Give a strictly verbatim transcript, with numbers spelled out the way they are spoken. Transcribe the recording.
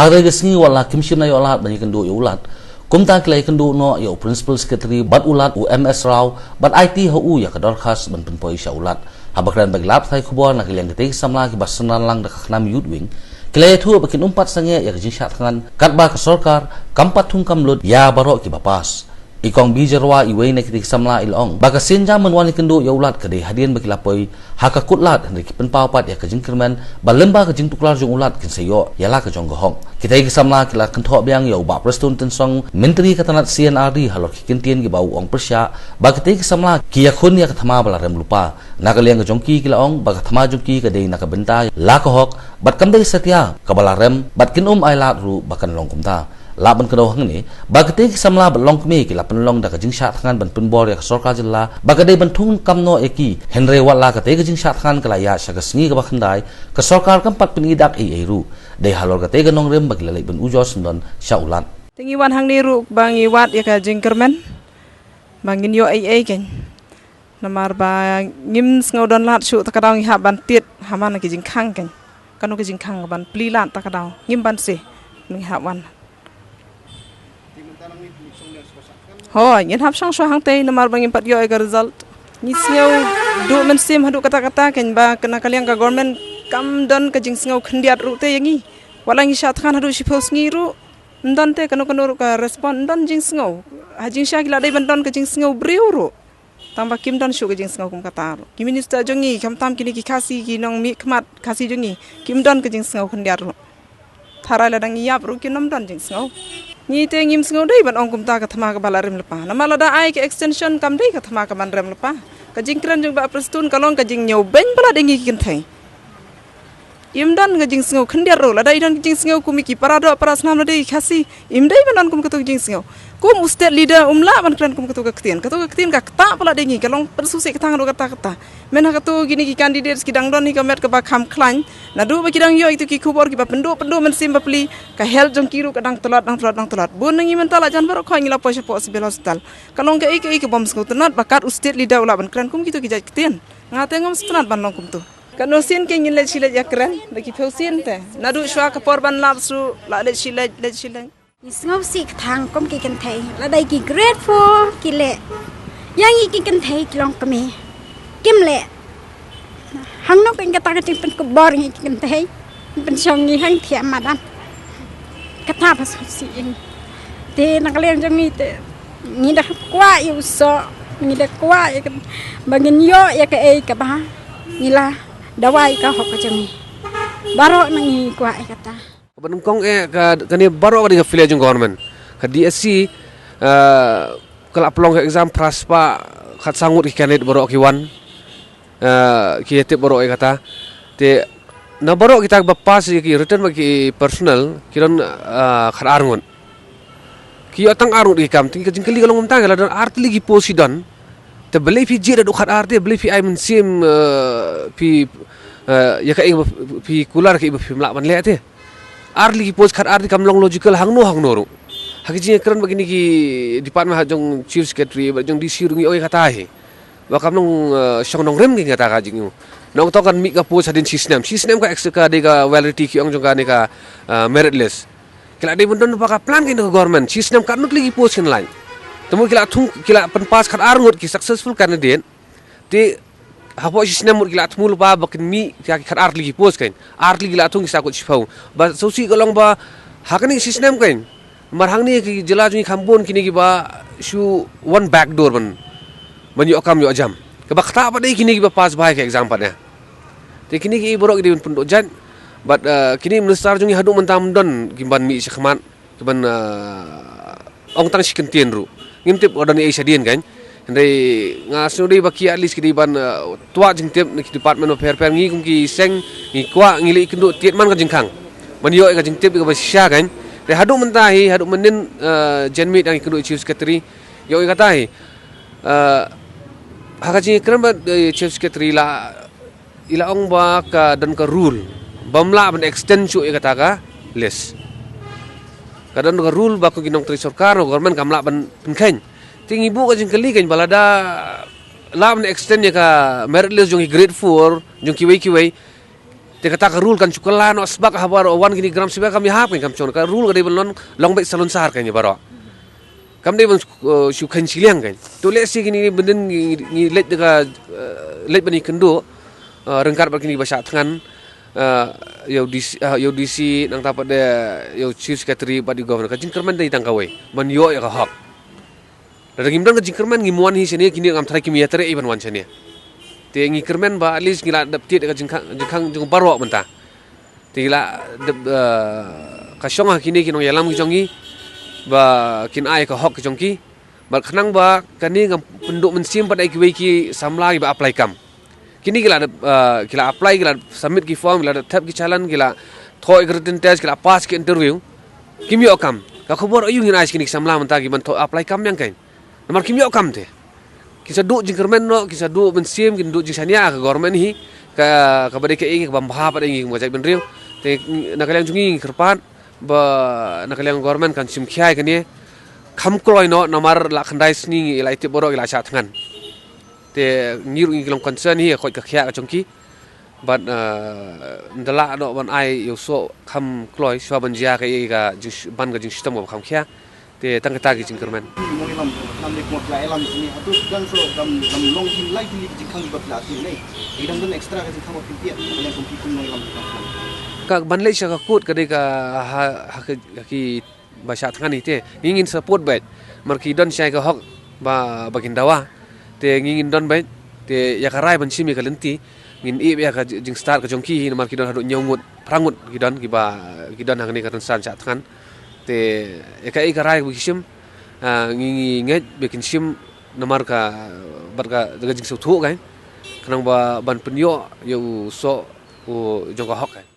Ha kata ka sngi wat la kim shym la ïoh lad ban ïakynduh ïa u Lat, kumta ki la ïakynduh noh ïa u Principal Secretary bad u Lat, u M S Rao, bad aiti ha u ïa ka dorkhas ban pynpoi sha u Lat. Haba kren bad ki lad pathai khubor na ka liang kitei ki samla kiba synran lang da ka khnam Youth Wing, ki la ïathuh ba kin ym pat sangeh ïa ka jingshah thngan katba ka sorkar kam pat thung kam lut ïa baroh kiba pass. I Kong B Jyrwa, iwei na kitei ki samla, i la ong ba ka sienjam ban wan ïakynduh ïa u Lat ka dei hadien ba ki la poi ha ka kut lad, hynrei ki pynpaw pat ïa ka jingkyrmen ba lyngba ka jingtuklar jong u Lat kin sa ïoh ïa la ka jong ka hok. Kitei ki samla ki la kynthoh biang ïa u Bah Prestone Tynsong, Myntri ka tnat C and R D, halor ki kyntien kiba u ong pyrshah ba kitei ki samla ki ïakhun ïa ka thma ba la rem lypa. Na ka liang ka jong ki, ki la ong ba ka thma jong ki ka dei na ka bynta la ka hok bad kam dei satia kaba la rem, bad kin ym ailad ruh ba kan long kumta. Lah ban kdew hangne ba kitei ki samla bad longkmie ki la pynlong da ka jingshah thngan ban pynbor ïa ka sorkar jylla ba ka dei ban thung kam noh ïa ki, hynrei wat la katei ka jingshah thngan ka la ïaid sha ka sngi kaba khyndai, ka sorkar kam pat pyni dak ei ei ruh. Dei halor katei ka nongrim ba ki la leit ban ujor syndon sha u Lat. Te ngi wan hangne ruh ba ngi wad ïa ka jingkyrmen ba ngin ïoh ei ei kein. Namar ba ngim sngew don lad shuh, ta ka daw ngi hap ban tied ha man ki jingkhang kein. Kano ki jingkhang ban plie lad ta ka daw ngim banse, ngi hap wan. Hooid, ngin hap shong shuwa hangtei namar ba ngim pat ïoh ïa ka result. Ngi sngew duh mynsiem haduh katta katta kein ba na ka liang ka government kam don ka jingsngew khyndiat ruh te ïa ngi. Wat la ngi shah thngan haduh shiphew sngi ruh, ym don te kano kano ruh ka respond, ym don jingsngew. Ha jingshisha ki la dei ban don ka jingsngew briew ruh. Tang ba kim don shuh ka jingsngew kum kata ruh. Ki minister jong ngi, khamtam kine ki Khasi, ki nongmihkhmat Khasi jong ngi, kim don ka jingsngew khyndiat ruh. Tharai lada ngi ïap ruh kin ym don jingsngew. Ngi te ngim sngew dei ban ong kumta ka thma kaba la rem lypa. Namar lada ai ka extension kam dei ka thma kaban rem lypa. Ka jingkren jong Bah Prestone ka long ka jingñiewbeiñ ba la dei ngi ki kynthei. Im don ka jingsngew khyndiat ruh, lada i don ka jingsngew kum ki para doh para snam lada i Khasi, im dei ban don kum kato ka jingsngew. Kum u state leader um lah ban kren kum kato ka ktien. Kato ka ktien ka ktah palat ïa ngi, ka long pynsngewsih ka thang ruh kata kata. Myn ha kato kine ki candidates ki dang don hi ka met kaba kham khlaiñ. Naduh ba ki dang ïoh ito ki khubor kiba pynduh pynduh mynsiem bapli, ka health jong ki ruh ka dang tlot, dang tlot, dang tlot. Bun na ngi mynta la jan baroh khoit ngi la poi shapoh Civil Hospital. Ka long kaei kaei kabym sngewtynnat ba kat u state leader u lah ban kren kum kito ki jait ktien. Nga te ngam sngewtynnat ban long kumto. Katno sien kein ngin leit shi leit ïakren, da ki phew sien te. Naduh shuwa ka por ban lap shuh, la leit shi leit, leit shi leit. Ngi sngewsih ka thang kum ki kynthei, la dei ki grade four ki leh. Ïa ngi ki kynthei ki longkmie kim leh. Hangno kein kata ka jingpynkupbor ngi ki kynthei. Pynshong ngi hangtei madan. Kata ba sngewsih ïa ngi. Te na ka liang jong ngi te ngi da kwah ïa u soh, ngi da kwah ïa ka, ba ngin ïoh ïa kaei kaba ngi la dawa ïa ka hok ka jong ngi. Baroh na ngi kwah ïa kata. Ba nyngkong eh ka, kane baroh ka dei ka failure jong government. Ka D S C, eh, ka la pynlong ka exam phra spah khatsaw ngut ki candidate baroh ki wan. Eh, ki ïa tip baroh ïa kata. Te na baroh kita ba pass ïa ki written bad ki personal ki don, eh, khatar ngut. Ki ïoh tang ar ngut ki kam, te ka jingkylli ka long kumta, ka la don ar tylli ki post ki don. Te balei phi jied haduh khatar te, balei phi ai mynsiem, eh, phi, eh, ïa kaei ba phi kular kaei ba phim lah ban leh te. Ar tylli ki post khatar te kam long logical hangno hangno ruh. Ha ki jingkren bad kine ki department ha jong chief secretary bad jong D C ruh ngi ong ïa kata hi. Ba kam long, eh, shong nongrim ki kata ka jingïoh. Nangta kan mih ka post hadien shi snem. Shi snem ka ex-, ka dei ka validity ki ong jong kane ka, eh, merit list. Ki la dei ban don ba ka plan kein ka government. Shi snem katno tylli ki post kin lait. Te mut ki la thung, ki la pynpass khatar ngut ki successful candidate. Te hapoh shi snem mut ki la thmu lypa ba kin mih ki khatar tylli ki post kein. Ar tylli ki la thung ki sa kut shiphew. Ba sngewsih ka long ba ha kane shi snem kein. Namar hangne ki jylla jong ngi kham bun kine kiba shu wan backdoor ban, ban ïoh kam ïoh jam. Kaba ktah pat dei kine kiba pass bha ïa ka exam pat ne. Te kine ki baroh ki dei ban pynduh jait. Bad, eh, kine minister jong ngi haduh mynta ym don ki ban mih shakhmat, ki ban, eh, ong tang shi kyntien ruh. Ngim tip ka don ei shadien kein. Hynrei nga sngew dei ba ki at least ki dei ban, eh, twad jingtip na ki department bapher bapher, ngi kum ki seng ngi kwah ngi leit kynduh tied man ka jingkhang ban ïoh ïa ka jingtip ïa kaba shisha kein. Te haduh mynta hi, haduh mynnin, eh, janmiet ngi kynduh ïa chief secretary. Ïoh ïa kata hi. Eh, ha ka jingkren bad, eh, chief secretary la i la ong ba ka don ka rule bym lah ban extend shuh ïa kata ka list. Ka don ka rule ba ko ki nongtrei sorkar, government kam lah ban pynkheiñ. Te ngi buh ka jingkylli kein ba lada lah ban extend ïa ka merit list jong ki grade four, jong kiwei kiwei. Te kata ka rule kan shu kylla noh sbak ha baroh, wan kine gram sibia kam ïahap kan kam shong. Ka rule ka dei ban long, long beit salonsar kan ïa baroh. Kam dei ban, eh, shu khein shiliang kan. To lehse kine bynta ngi, ngi leit da ka, eh, leit ban ïakynduh, eh, ryngkat bad kine ba shah thngan, eh, ïa u D C, eh, ïa u D C nangta pat de ïa u Chief Secretary bad ïa u Governor. Ka jingkyrmen dei tang kawei, ban ïoh ïa ka hok. Lada ngim don ka jingkyrmen, ngim wan hi shane, kine kam tharai kim ïatrei ban wan shane. Te ngi kyrmen ba at least ngi la dep tied ka jingkhang, jingkhang jong baroh mynta. Te ngi la dep, eh, ka shong ha kine ki nongïalam ki jong ngi ba kin ai ka hok ki jong ki. Bad khnang ba kane ngam pynduh mynsiem pat ïa kiwei ki samla kiba apply kam. Kine ki la, eh, ki la apply, ki la submit ki form, ki la thep ki challan, ki la thoh ki written test, ki la pass ki interview. Kim ïoh kam. Ka khubor aïu ngin ai sha kine ki samla mynta ki ban thoh apply kam biang kan. Namar kim ïoh kam te. Kin sa duh jingkyrmen noh, kin sa duh mynsiem, kin duh jingshaniah ka government hi. Ka, kaba dei kaei kaba bha pat ïa ngi kum ka jaitbynriew. Te na ka liang jong ngi ngi kyrpad ba na ka liang government kan shim khia ïa kane. Kham kloi noh namar la khyndai sngi ngi la ïa tip baroh ki la shah thngan. Te ngi ruh ngi long concern hi, ka koit ka khiah ka jong ki. Bad, eh, ynda lah noh ban ai ïa u soh kham kloi, shuwa ban jia ka, ka jing, ban ka jingshitom kaba kham khia. Te tang kata ki jingkyrmen. Nongïalam, nam de kumba phi la ïalam sini, hato dang soh dang, dang long kin lai kin jingkhang ba phi la tip ne. Ki dang don extra ka jingkhang ba phi piat, ka liang kum phi kum nongïalam. Ka ban leit sha ka court ka dei ka ha, ha ka, ha ki ba shah thngan hi te. Ngi ngin support beit. Namar ki don shai ka hok ba, ba kin dawa. Te ngi ngin don beit. Te ïa ka rai ban shim ïa ka lynti. Ngin ïeh ïa ka jingstad ka jong ki hi namar ki don haduh hynñiew ngut, phra ngut ki don kiba, ki don hangne ka rynsan shah thngan. Te ïa kaei ka rai ba ki shim, ah, ngi, ngi ngeit ba kin shim namar ka, bad ka, ka jingsngewthuh kan. Khnang ba ban pynïoh ïa u soh u jong ka hok kan.